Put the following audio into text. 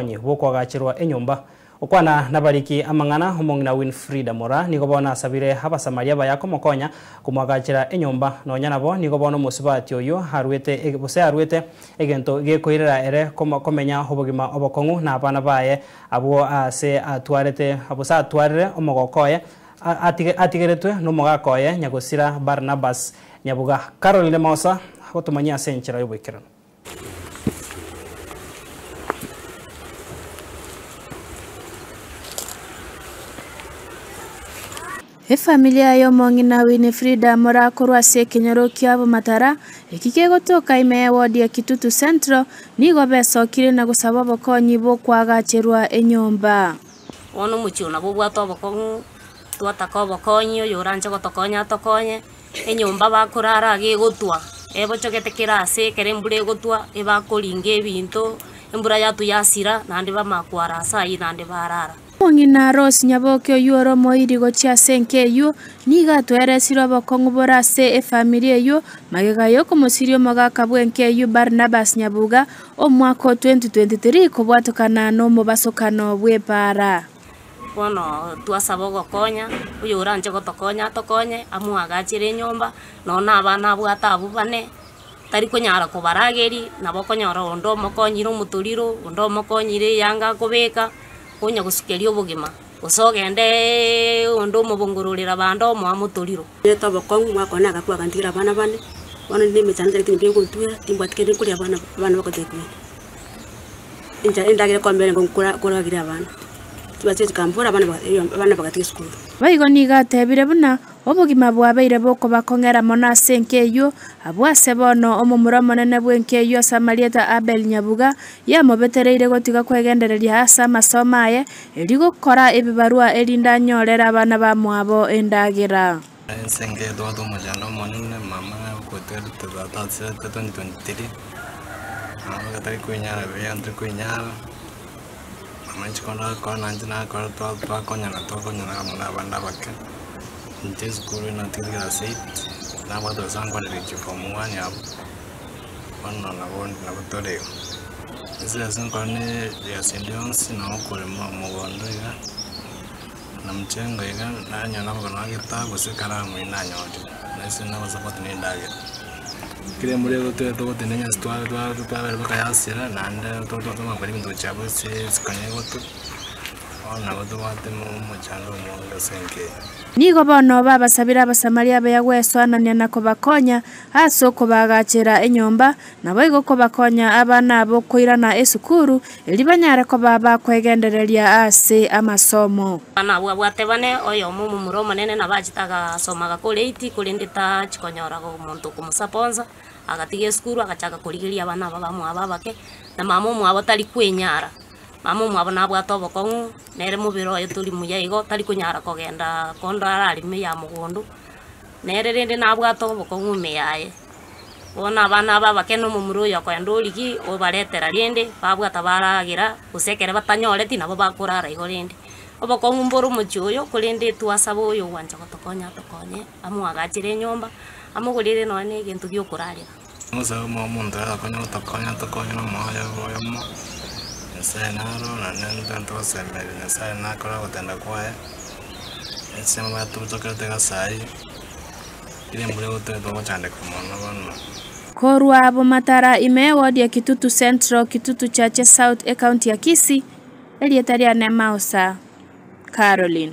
obokonyi bw'okoagacherwa enyomba. Gokwana nabariki amang'ana, omong'ina Winfrida Moraa nigo bono asabire Abasamaria abaya komokonya komoagachera enyomba. Nonya nabo, nigo bono omosubati oyio aruete gose aruete egento gekoirera ere komenya obogima obokong'u na abana baye abwo aase atwarete gose atwarire omogoko oye atigeretwe nomogaka oye nyagosira Barnabas Nyabuga. Caroline Maosa agotomanyia ase enchera y'oboikeranu. Efamilia y'omong'ina Winifrida morakorwa ase ekenyoro kia Bomatara, eki kegotoka ime y'ewodi ya Kitutu Central, nigo besokire na gosaba obokonyi bw'okoagacherwa enyomba. Bono omochie oyo nabo obwate obokong'u, twataka obokonyi, oyoranche gotokonya atokonye. Enyomba bakorara iga egotwa, ebochogete kera ase ekero embura egotwa, ebakoringa ebinto, embura yatwa yasira, naende bamanya kwara ase ayio naende barara. Omong'ina Rose Nyaboke oyio ore omoiri gochia ase enka eyio, nigo atweresire obokong'u bore ase efamiri eyio, magega y'okomosiria omogaka bw'enka eyio Barnabas Nyabuga omwaka o 2023 kobwatokana nomobasokano bw'epaara. Bono twasaba ogokonya, oyoranche gotokonya atokonye, amoagachere enyomba, nonya na abana abwate abwo bane, tari konyara kobarageria, nabo okonyora onde omokonyire omotoriro, onde omokonyire eyanga akobeka, onya gosukeria obogima, gose ogendeeee onde omobongororera bande omoa motoriro. Nete obokong'u mwaka one agakwa agantigera abana bane, bono ninde emechando tari kende nkontwera, timbwati kende nkoria abana abana bagotebia kweri. Enchara endagera ekombera nigo nkora korageria abana, chibesa chikambora abana baga abana bagatiga esukuru. Boigo nigo atebire buna obogima bwabeire bokobakong'era mono ase enka eyio, abwo ase bono omomura omonene bw'enka eyio ase amarieta Abel Nyabuga yamobetereire gotiga kwegendereria ase amasomo aye, erio gokora ebibarua erinde anyorere abana bamwabo endagera. Ense ngetwate omochando omonene, mama okoterete tata asirete 2023, mama tari koinyara buya ntari koinyara, mama inche kero nakora nainche nakora twa twakonyana twakonyana amo na abande abake, inche esukuru natigete class eight, nabwate gose ankwanire form one abwo, bono nabo nabo tore igo. Ase ase nkore na egasi ende yonsi nabo okorema omogondo iga. Na mchengo iga nanyora amagoro ageta gose ekaramu eyio nanyorire, na ase nabasapoti na endagera. Kera embura egotwa togotenda enyasi twa- twa- twabera mpaka yasira naende twamanya kora ebinto gochia abwo ase esiko egotwa, bono nabo tobwate omochando omonge ase enka eye. Nigo bono babasabire Abasamaria abaya gwesoanania na kobakonya ase okobaagachera enyomba, Naboigo kobakonya abana abo koirana esukuru, erio banyare koba bakwegendereria ase amasomo. Abana abwo abwate bane, oyomo omomura omonene nabo achete agasoma agakora eight, korende tachi konyora omonto okomosaponsa, agatiga esukuru agachaka korigeria abana aba bamwabo abake, na mama omwabo tari kwenyara, mama omwabo nabwate obokong'u, nere mobere oye tori muya igo, tari konyara kogenda konde arareme ya mogondo, nere rende nabwate obokong'u ime yaye. Bono abana aba abake na omomura oyo okoenda origie, obaretera rende, babwata baragera, gose ekero batanyoreti nabo bakorara igo rende. Obokong'u mbore omochie oyo, korende twasaba oyo ogwancha gotokonya atokonye, amoagachere enyomba, amogorere nonya na egento gia okorarera. Omosae omo omonto arakonye gotokonya atokonye na omoyo oyomo, Nyasaye naro naende ntogosemeria Nyasaye nakore ogotenda kwaye, ensemo batochokerete gose ayio. Korwa Bomatara ime ward ya Kitutu Central, Kitutu Chache South, Ecounty ya Kisii, erieta riane Mausa Caroline.